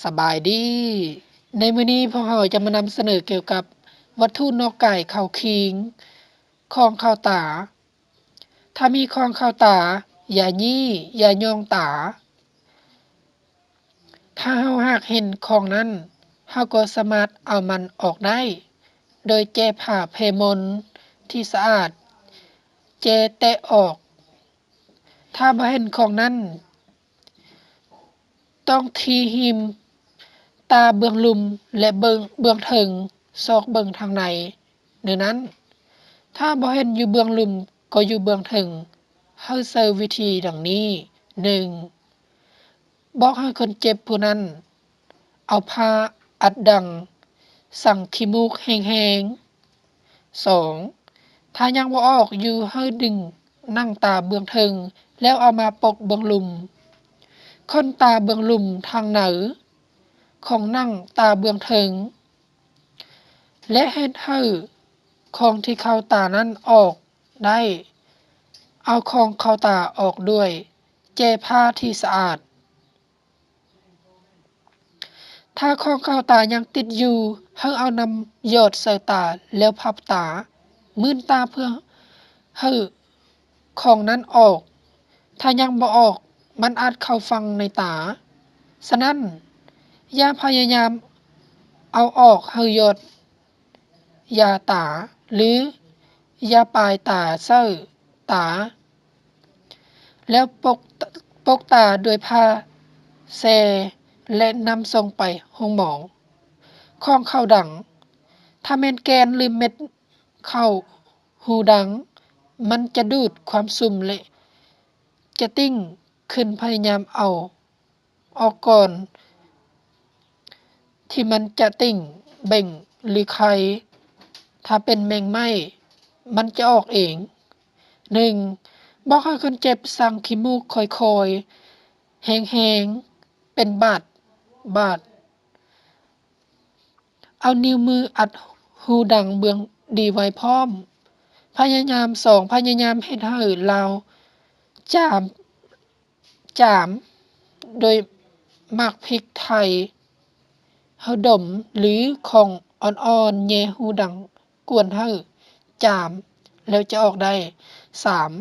ສະບາຍດີ. ໃນມື້ນີ້ພວກເຮົາຈະມານຳສະເໜີກ່ຽວກັບວັດຖຸນອກກາຍເຂົ້າຄີງ, ຂອງເຂົ້າຕາ. ຖ້າມີຂອງເຂົ້າຕາ, ຢ່າຢີ້, ຢ່າຍ່ອງຕາ. ຖ້າເຮົາຫາກເຫັນຂອງນັ້ນ, ເຮົາກໍສາມາດເອົາມັນອອກໄດ້ ໂດຍແຈຜ້າເພມົນທີ່ສະອາດ, ແຈແຕະອອກ. ຖ້າບໍ່ເຫັນຂອງນັ້ນ, ຕ້ອງຖີຫິມ, ຕາເບື້ອງລຸ່ມ ແລະ ເບິ່ງເບື້ອງເທິງ, ຊອກເບິ່ງທາງໃນ. ດັ່ງນັ້ນ, ຖ້າບໍ່ເຫັນຢູ່ເບື້ອງລຸ່ມກໍຢູ່ເບື້ອງເທິງ, ເຮົາໃຊ້ວິທີດັ່ງນີ້. ໜຶ່ງ, ບອກໃຫ້ຄົນເຈັບຜູ້ນັ້ນເອົາຜ້າອັດດັງສັງຂີ້ມູກແຮງໆ. ສອງ, ຖ້າຍັງບໍ່ອອກຢູ່, ໃຫ້ດຶງໜັງຕາເບື້ອງເທິງ ແລ້ວເອົາມາປົກເບື້ອງລຸ່ມ, ຄົ້ນຕາເບື້ອງລຸ່ມທາງໃນຂອງໜັງຕາເບື້ອງເທິງ ແລະ ເຮັດໃຫ້ຂອງທີ່ເຂົ້າຕານັ້ນອອກໄດ້. ເອົາຂອງເຂົ້າຕາອອກດ້ວຍແຈຜ້າທີ່ສະອາດ. ຖ້າຂອງເຂົ້າຕາຍັງຕິດຢູ່, ໃຫ້ເອົານ້ຳຢອດໃສ່ຕາແລ້ວພັບຕາ, ມື່ນຕາເພື່ອໃຫ້ຂອງນັ້ນອອກ. ຖ້າຍັງບໍ່ອອກ, ມັນອາດເຂົ້າຝັງໃນຕາ. ສະນັ້ນ, ຢ່າພະຍາຍາມເອົາອອກ, ໃຫ້ຢອດຢາຕາ ຫຼື ຢາປາຍຕາໃສ່ຕາ ແລ້ວປົກ, ປົກຕາດ້ວຍຜ້າແຊ່ ແລະ ນຳສົ່ງໄປໂຮງໝໍ. ຂອງເຂົ້າດັງ. ຖ້າແມ່ນແກ່ນ ຫຼື ເມັດເຂົ້າຫູດັງ, ມັນຈະດູດຄວາມຊຸ່ມ ແລະ ຈະຕິ່ງຂຶ້ນ. ພະຍາຍາມເອົາ ອອກກ່ອນທີ່ມັນຈະຕິ່ງ, ເບັ່ງ ຫຼື ໄຂ່. ຖ້າເປັນແມງໄມ້, ມັນຈະອອກເອງ. ໜຶ່ງ, ບອກໃຫ້ຄົນເຈັບສັງຂີ້ມູກຄ່ອຍໆ, ແຮງໆ, ເປັນບາດ, ບາດ. ເອົານິ້ວມືອັດຫູດັງເບື້ອງດີໄວ້ພ້ອມ. ພະຍາຍາມ. ສອງ, ພະຍາຍາມເຮັດໃຫ້ລາວຈາມ, ຈາມໂດຍໝາກພິກໄທໃຫ້ດົມ ຫຼື ຂອງອ່ອນໆແຍ່ຫູດັງ ກວນໃຫ້ຈາມ ແລ້ວຈະອອກໄດ້. ສາມ,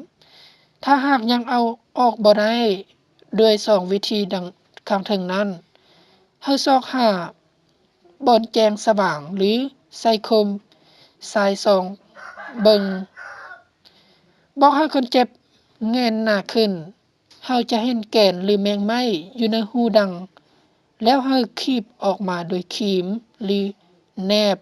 ຖ້າຫາກຍັງເອົາອອກບໍ່ໄດ້ດ້ວຍສອງວິທີດັ່ງຂ້າງເທິງນັ້ນ, ໃຫ້ຊອກຫາບ່ອນແຈ້ງສະຫວ່າງ ຫຼື ໃສ່ໂຄມສາຍສ່ອງເບິ່ງ. ບອກໃຫ້ຄົນເຈັບແຫງນໜ້າຂຶ້ນ. ເຮົາຈະເຫັນແກ່ນ ຫຼື ແມງໄມ້ຢູ່ໃນຫູດັງ, ແລ້ວໃຫ້ຄີບອອກມາໂດຍຄີມ ຫຼື ແນບ.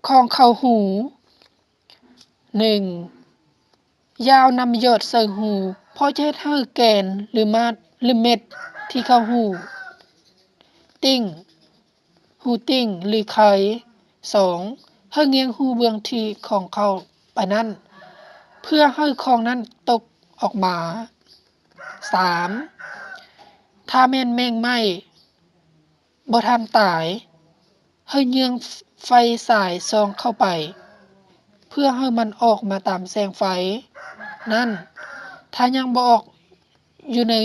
ຂອງເຂົ້າຫູ. ໜຶ່ງ, ຢ່າເອົານ້ຳຢອດໃສ່ຫູ, ເພາະຈະເຮັດໃຫ້ແກ່ນ ຫຼື ມາດ ຫຼື ເມັດທີ່ເຂົ້າຫູຕິ່ງ. ຫູຕິ່ງ ຫຼື ໄຂ່. ສອງ, ໃຫ້ງ່ຽງຫູເບື້ອງທີ່ຂອງເຂົ້າໄປນັ້ນ ເພື່ອໃຫ້ຂອງນັ້ນຕົກອອກມາ. ສາມ, ຖ້າແມ່ນແມງໄມ້ບໍ່ທັນຕາຍ, ໃຫ້ເຍືອງໄຟສາຍສ່ອງເຂົ້າໄປ ເພື່ອໃຫ້ມັນອອກມາຕາມແສງໄຟນັ້ນ. ຖ້າຍັງບໍ່ອອກຢູ່ໃນ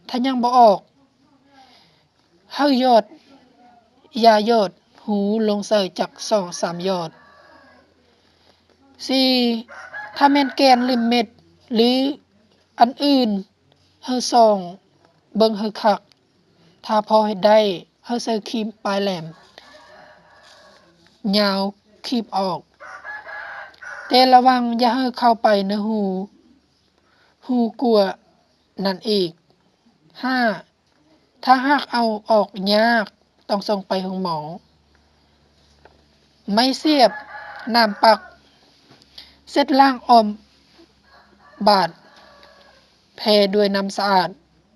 ຖ້າຍັງບໍ່ອອກ, ໃຫ້ຢອດຢາຢອດຫູລົງໃສ່ຈັກສອງສາມຢອດ. ສີ່, ຖ້າແມ່ນແກ່ນ ຫຼື ເມັດ ຫຼື ອັນອື່ນ, ໃຫ້ສ່ອງເບິ່ງໃຫ້ຄັກ. ຖ້າພໍເຮັດໄດ້, ໃຫ້ໃຊ້ຄີມປາຍແຫຼມຍາວຄີບອອກ, ແຕ່ລະວັງຢ່າໃຫ້ເຂົ້າໄປໃນຫູ ຫູກວ່ານັ້ນອີກ. ຫ້າ, ຖ້າຫາກເອົາອອກຍາກ, ຕ້ອງສົ່ງໄປໂຮງໝໍ. ໄມ້ສຽບ, ໜາມປັກ, ເຊັດລ້າງອ້ອມບາດແຜດ້ວຍນ້ຳສະອາດ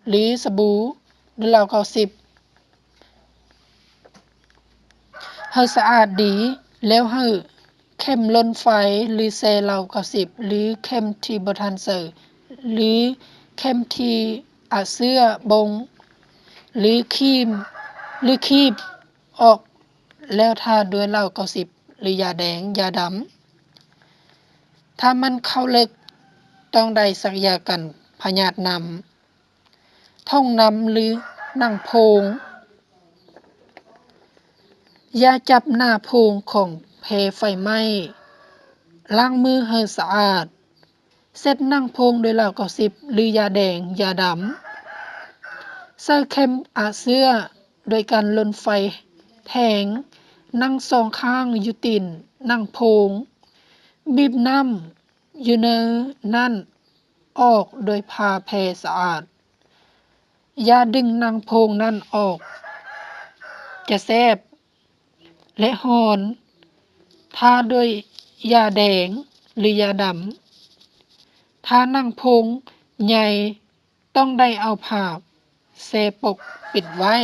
ຫຼື ສະບູ ຫຼື ເຫຼົ້າເກົ້າສິບ. ໃຫ້ສະອາດດີ ແລ້ວໃຫ້ເຂັມລົນໄຟ ຫຼື ແຊ່ເຫຼົ້າເກົ້າສິບ ຫຼື ເຂັມທີ່ບໍ່ທັນໃສ່ ຫຼື ເຂັມທີ່ອາເຊື້ອບົ່ງ ຫຼື ຄີມ ຫຼື ຄີບອອກ ແລ້ວທາດ້ວຍເຫຼົ້າເກົ້າສິບ ຫຼື ຢາແດງ, ຢາດຳ. ຖ້າມັນເຂົ້າເລິກ, ຕ້ອງໄດ້ສັກຢາກັນພະຍາດນຳ. ຖົງນ້ຳ ຫຼື ໜັງໂພງ. ຢ່າຈັບໜ້າໂພງຂອງແພໄຟໄໝ້. ລ້າງມືໃຫ້ສະອາດ. ເຊັດໜັງໂພງດ້ວຍເຫຼົ້າເກົ້າສິບ ຫຼື ຢາແດງ, ຢາດຳ. ໃສ່ເຂັມອາເຊື້ອໂດຍການລົນໄຟແທງໜັງສອງຂ້າງຢູ່ຕີນໜັງໂພງ. ບີບນ້ຳຢູ່ໃນນັ້ນອອກດ້ວຍຜ້າແພສະອາດ. ຢ່າດຶງໜັງໂພງນັ້ນອອກ, ຈະແສບ ແລະ ຮ້ອນ. ທາດ້ວຍຢາແດງ ຫຼື ຢາດຳ. ຖ້າໜັງໂພງໃຫຍ່ ຕ້ອງໄດ້ເອົາຜ້າແຊປົກປິດໄວ້.